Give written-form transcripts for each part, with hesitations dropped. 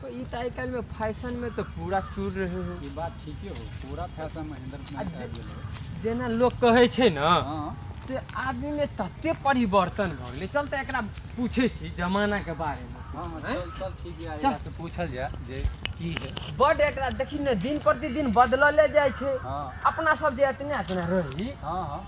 ई तऽ आइ काल्हिमे फैशनमे तऽ पूरा चूर रहै हो। ई बात ठीके हो, पूरा फैशन महेंद्र में आबि गेल हो। जेना लोक कहै छै ने हँ। से आदमीमे तते परिवर्तन भऽ गेलै। चल तऽ एकरा पूछै छी जमानाके बारेमे। हँ हँ, हैं? चल चल, ठीक है। चल। एकरा से पूछल जाय जे की है। बड एकरा देखी ने, दिन प्रतिदिन बदलले जाइ छै। हँ। अपना सब जे एतने एतने रही। हँ हँ।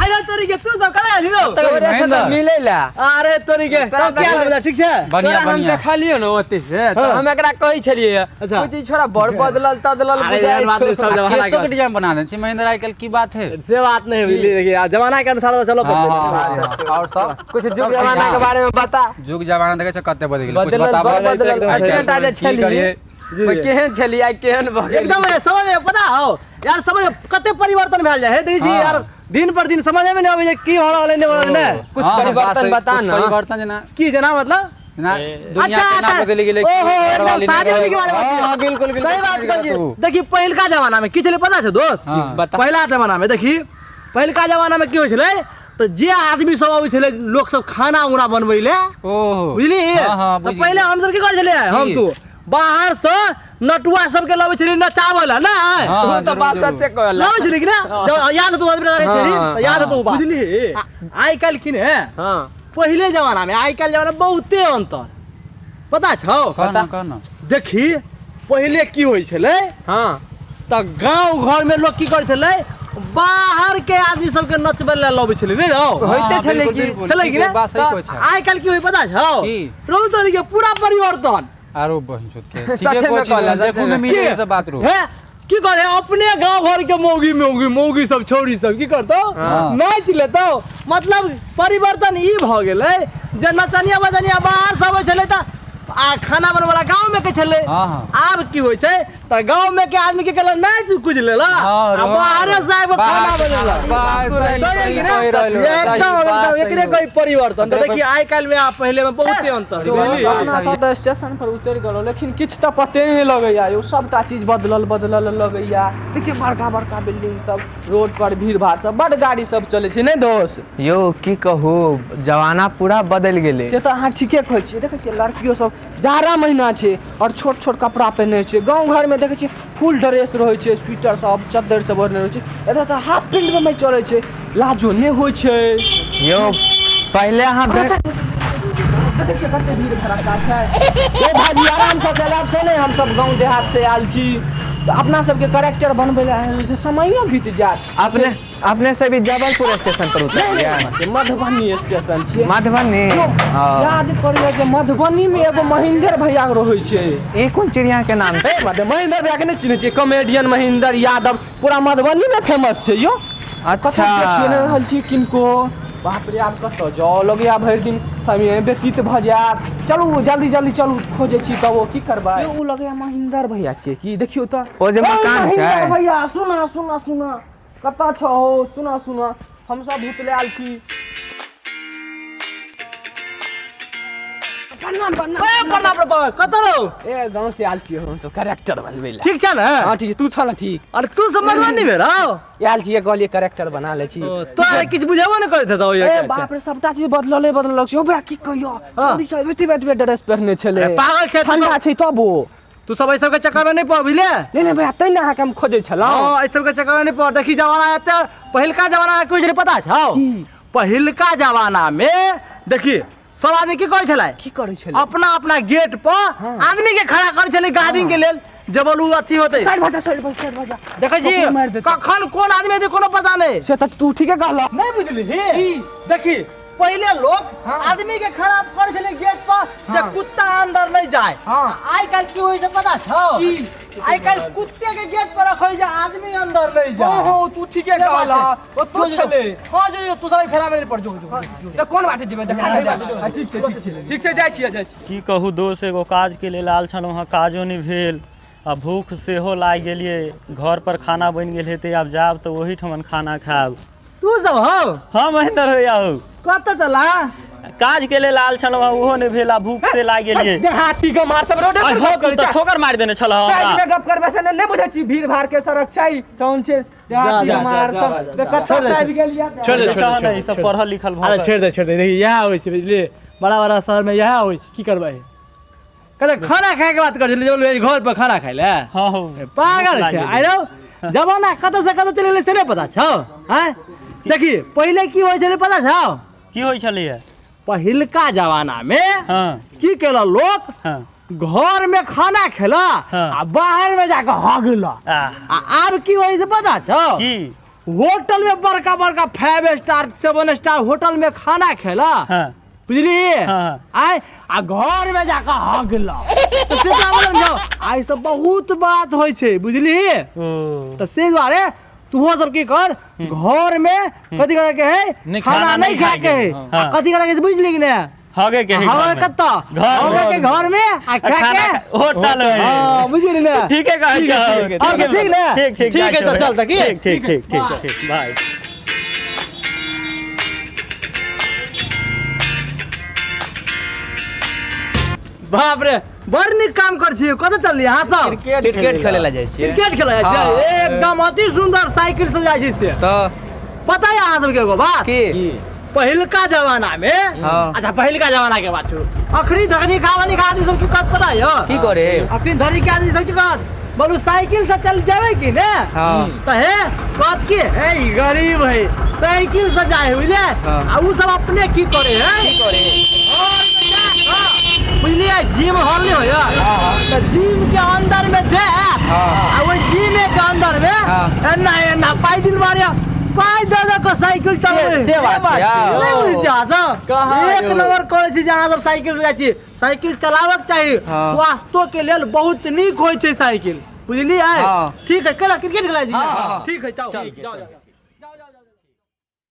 अरे तोरी के, तू सब कहाँ आइल रौ? तोरे से तऽ महेंद्र। मिलै ला। अरे तोरी के, तोरा तब क्या हाल बा? ठीक छै? बढ़िया। तोरा हम बढ़िया। देखलियौ ने ओते से, तऽ हाँ। हम एकरा कहै छलियै, अच्छा। पूछी छोरा बड़ बदलल तदलल अरे बुझाइ यार, बात नहीं, छौ। सब जमाना केशो के के डिजाइन बना देने छी महेंद्र आइ काल्हि, की बात है? से बात नहीं बुझली। देखिए, आ जमाना के अनुसार तो चलो हाँ, पड़तै। हाँ, हाँ, और सब कुछ जुग जमाना के बारे में बता। जुग जमाना देखै छ कते बदलि गेलै, कुछ बदलल बताबऽ। बड़ बदलल। एकदम एतने टा जे की छली करियै? जी, ओहि जी। केहन छली, आइ केहन भऽ गेली। एकदम है, समझ में पता हो यार, समझ कते परिवर्तन भेल जाय है, देखै छी। हाँ। यार, दिन पर दिन समझ में नहीं आबै छै की हो रहल है, नहीं हो रहल है। कुछ हाँ, हाँ, बात परिवर्तन सही। बता कुछ ना। परिवर्तन जेना की जेना मतलब? जेना दुनिया अच्छा, केना अच्छा। बदलि गेलै, की ओहो, एकदम घरवाली शादी नहि वादी के बारे में हाँ, बात। हाँ, बिल्कुल बिल्कुल, सही बात समझ गेलौ कहलियै। तू। देखी, पहिलका जमाना में की छलै पता छै दोस्त? हाँ। बता। पहिला जमाना में देखी, पहिलका जमाना में की होइ छलै तऽ जे आदमी सब अबै छलै, लोक सब खाना उना बनबै ले, ओहो। बुझली? हाँ हाँ, तऽ बुझि पहिले गेलियै। हमसब की करै छलियै, हम की? तू बाहर से नटुआ सबके लबै छलियै नचाबै लए, नहि? हाँ, तू हाँ, तऽ जरूर, बात जरूर। सच्चे कहला। लबै छलियै कि ने? जब याद हेतौ, आदमी रहै छली हाँ, तऽ याद हेतौ ओ बात, बुझली? आइ काल्हि की ने हाँ। पहिले जमाना में आइ काल्हि जमाना में बहुते अंतर पता छौ? कह ना, कह ना। देखी, पहिले की होइ छलै हाँ। तऽ गाँव घर में लोग की करै छलै, बाहर के आदमी सबके नचबै लए लबै छलै, नहि रौ? होइते हाँ, छलै बिल्कुल, की? बिल्कुल, छलै ठीक कि है, ने? बात सही कहै छै। आइ काल्हि की होइ पता छौ? की? रौ तोरी के, पूरा परिवर्तन। आरो बहिन चोद के सचे ठीके में कहै छी। कहला, सचे देखू में में। मिले ई सब बात रो। हे, की करे, अपने गांव घर के मौगी मौगी मौगी सब, छौरी सब की करतौ? हाँ। नाचि लेतौ। मतलब परिवर्तन ई भऽ गेलै जे नचनिया बजनिया बाहर सब अबै छलै तऽ आ खाना बनबैवला गाँव में के छलै। हाँ, हाँ। आब की होइ छै तऽ गाँव में के आदमी की केलक, नाचि कुछ लेलक हाँ, आ रो, बाहरे से आबि कऽ बाहर खाना से बनेलक। बात सही, सही सही कि ने? कहि रहल हो, सही, एकदम बात एकदम सही एकरे हो। कोई परिवर्तन तऽ एकरे देखिए, आइ काल्हि में आ पहिले में बहुते अंतर। बुझलियै? अपना सब तऽ स्टेशन पर उतरि गेलहुँ, लेकिन किछु तऽ पते नहि लगैया यौ। सबटा चीज बदलल बदलल लगैया। देखै छियै बड़का बड़का बिल्डिंग सब, रोड पर भीड़ भाड़ सब, बड गाड़ी सब चलै छै, नहि दोस्त? यौ, की कहू, जमाना पूरा बदलि गेलै। से तऽ अहाँ ठीके कहै छियै। देखै छियै लड़कियो सब जाड़ा महीना छै आओर छोट छोट कपड़ा पहिने छै। गाँव घरमे देखै छियै फुल ड्रेस रहै छै, स्वेटर सब, चद्दर सब ओढ़ने रहै छै। एतऽ तऽ हाफ पेंटमे चलै छै, लाजो नहि होइ छै। यौ, पहिले अहाँ देखै छियै कते भीड़ भड़क्का छै। ओ भाजी, आरामसँ चलायब से नहि? हमसब गाँव देहात से आयल छी तऽ अपना सबके करेक्टर बनबै लए से समयो बीत जायत। अपने अपने से भी जबलपुर स्टेशन पर उतरलियै? मधुबनी स्टेशन छियै। मधुबनी? हाँ। याद पड़ैया जे मधुबनी मे एगो महेंद्र भैया रहै छै। ई कोन चिड़िया के नाम छै? ए मधु महेंद्र भैया के नहि चिन्है छियै? कॉमेडियन महेंद्र यादव पूरा मधुबनी मे फेमस छै यौ। अच्छा। कतऽ देखियो नहि रहल छी किनको। बाप रे, आब कतऽ जाउ? लगैया भरि दिन समय व्यतीत भऽ जायत। चलू, जल्दी जल्दी चलू, खोजै छी तब। ओ की करबै यौ, ओ लगैया महेंद्र भैया छियै की? देखियौ तऽ। ओ जे ए, मकान महेंद्र छै? भैया, सुना सुना सुना, कतऽ छहो? सुना सुना, हमसब भुतलायल छी। प्रणाम प्रणाम। ए, प्रणाम प्रणाम, कतऽ रहौ? ए, गाँव से आयल छियै हमसब करेक्टर बनबै लए। ठीक छै ने? हाँ ठीक, तू छह ने ठीक? अरे, तू सब मधुबनी में रहो? आयल छियै, कहलियै करेक्टर बना लै छी। तोरा किछु बुझेबो नहि करैत हेतौ। ए बाप रे, सबटा चीज बदलले बदलल छै। ओकरा की कहियो, छौड़ी सब एतबे एतबे ड्रेस पहिरने छलै। अरे पागल छै तू। ठंडा छै तबो। तू सब एहि सबके चक्कर में नहीं पड़, बुझले? नहि नहि भैया, तै ने अहाँके हम खोजै छलहुँ। हाँ, एहि सबके चक्कर में नहीं पड़। देखी, जमाना एते पहिलका जमाना में कुछ नहीं पता छौ। पहिलका जमाना में देखी, सब आदमी की करै छलै? की करै छलै? अपना अपना गेट पर आदमी के खड़ा करै छलै गार्डिंग के लेल, जब उ अथी होतै। साइड भऽ जा, साइड भऽ, साइड भऽ जा। देखै छी ककरो मारि देतै। कखन कोन आदमी हेतै, कोनो पता नहीं। से तऽ तू ठीके कहलह। नहीं बुझली? देखी, पहिले लोग आदमी के खराब करै छलै गेट पर जे कुत्ता अंदर नहीं जाए। हाँ। आइ काल्हि की होइ छै पता छौ? आइ काल्हि कुत्ते के गेट पर रखै जे आदमी अंदर नहीं जाए। ओहो, तू ठीके से बात कहलह। छै। ओ तो जो, जो, छलै। हाँ, जो, जो, तू सब फेरा में नहीं पड़, जो जो जो। तऽ कोन बाटे जेबै, देखा ने दे। हाँ, ठीक छै, ठीक छै, ठीक छै, जाइ छियै, जाइ छियै। की कहू दोस्त, एगो काजके लेल आयल छलहुँ हँ, काजो नहि भेल आ भूख सेहो लागि गेलियै। घर पर खाना बनि गेल हेतै, आब जायब तऽ ओहिठमन खाना खायब। तू सब हौ? हाँ महेंद्र भैया हौ। कतऽ चला? काजके लेल आयल छलहुँ हँ, ओहो नहि भेल आ भूख से लागि गेलियै। देहाती के मार सब रोडे आइ पर हो, गप तू करै तऽ छै। ठोकर मारि देने छलह साइड हमरा। में गप करबै से नहि बुझै छी, भीड़ भाड़ के सड़क छै, टाउन छै, देहाती जा, के मार जा, सब जा, जा, कतऽ से आबि गेलियै? छोड़ दे, देखह छोड़ ने, दे। ई सब पढ़ल लिखल भऽ अरे कऽ। छोड़ दे, छोड़ दे। देखी, इएह होइ छै, बुझलियै? बड़ा बड़ा शहरमे इएह होइ छै। की करबै, कहते खाना खायके बात करै छलियै, घर पर खाना खाय लए। हँ हौ, पागल भूख छै। लागि गेलै। आइ रौ, जमाना कतऽ से कतऽ चलि गेलै से नहि पता छौ? आँय, देखी पहिले की होइ छलै पता छौ? की होइ छलैया? पहिलका जमानामे हँ की केलक लोक, हँ घर में खाना खेला हाँ। आ बाहर में जाके हगला। आ आ आब की होइ से पता छौ? की? होटल में बड़का बड़का 5 स्टार 7 स्टार होटल में खाना खेला, हँ बुझली? हाँ। आय आ घर में जाके हगला। तऽ से का बोलन जाओ, आइ सब बहुत बात होइ छै, बुझली? ओ तऽ से दुआरे तूहो सब की कर, घर में कथी करे के है, खाना नहीं खाए के है। आ हाँ। कथी करे के है, बुझली कि नहीं? हगे के है हवा घर में। कतऽ? घर में। हवा के घर में आ आ खा खाना के होटल में। हाँ, बुझली ने? ठीके कहै ठीक है, छौ। ठीक है। और सब ठीक ने? ठीक ठीक। ठीक है, जाइ तऽ छौ। चल तऽ की? ठीक ठीक ठीक ठीक ठीक, बाय। बाप रे, बड़ नीक काम कर छी। कतऽ चलली अहाँ सब? क्रिकेट खेले ला जाइ छियै। क्रिकेट खेलै जाइ छियै? एकदम अति सुंदर, साइकिल से जाइ छी से। तऽ पता है अहाँ सबके एगो बात? की? पहिलका जमाना में, हाँ। अच्छा पहिलका जमाना के बात छोड़ू, अखनी धनी खावनी के आदमी सब की कहत पता है? की करे? अखनी धनी के आदमी सब की कहत, बोलू साइकिल से चल जेबै कि ने? हाँ। तऽ हे कहत की हे ई गरीब है साइकिल से जाए है, बुझलियै? हाँ। आ उ सब अपने की करे है? की करे? बुझलियै, जिम हॉल नहीं होया तऽ जिम के अंदर में जाए हाँ। आ ओहि जिम के अंदर में हाँ। एना एना पैडिल मारिया, पाइ दऽ दऽ कऽ साइकिल चलबै। से बात छै, हाँ। नहि बुझै छी अहाँ सब? कहाँ एक यौ? नंबर करै छी जे अहाँ सब साइकिल से जाइ छी। साइकिल चलाबक चाही, हाँ। स्वास्थ्यो के लेल बहुत नीक होइ छै साइकिल, बुझलियै? हाँ। ठीक है, केला क्रिकेट खेलाइ छी? हाँ, हाँ। ठीक है, जाओ जाओ जाओ जाओ जाओ।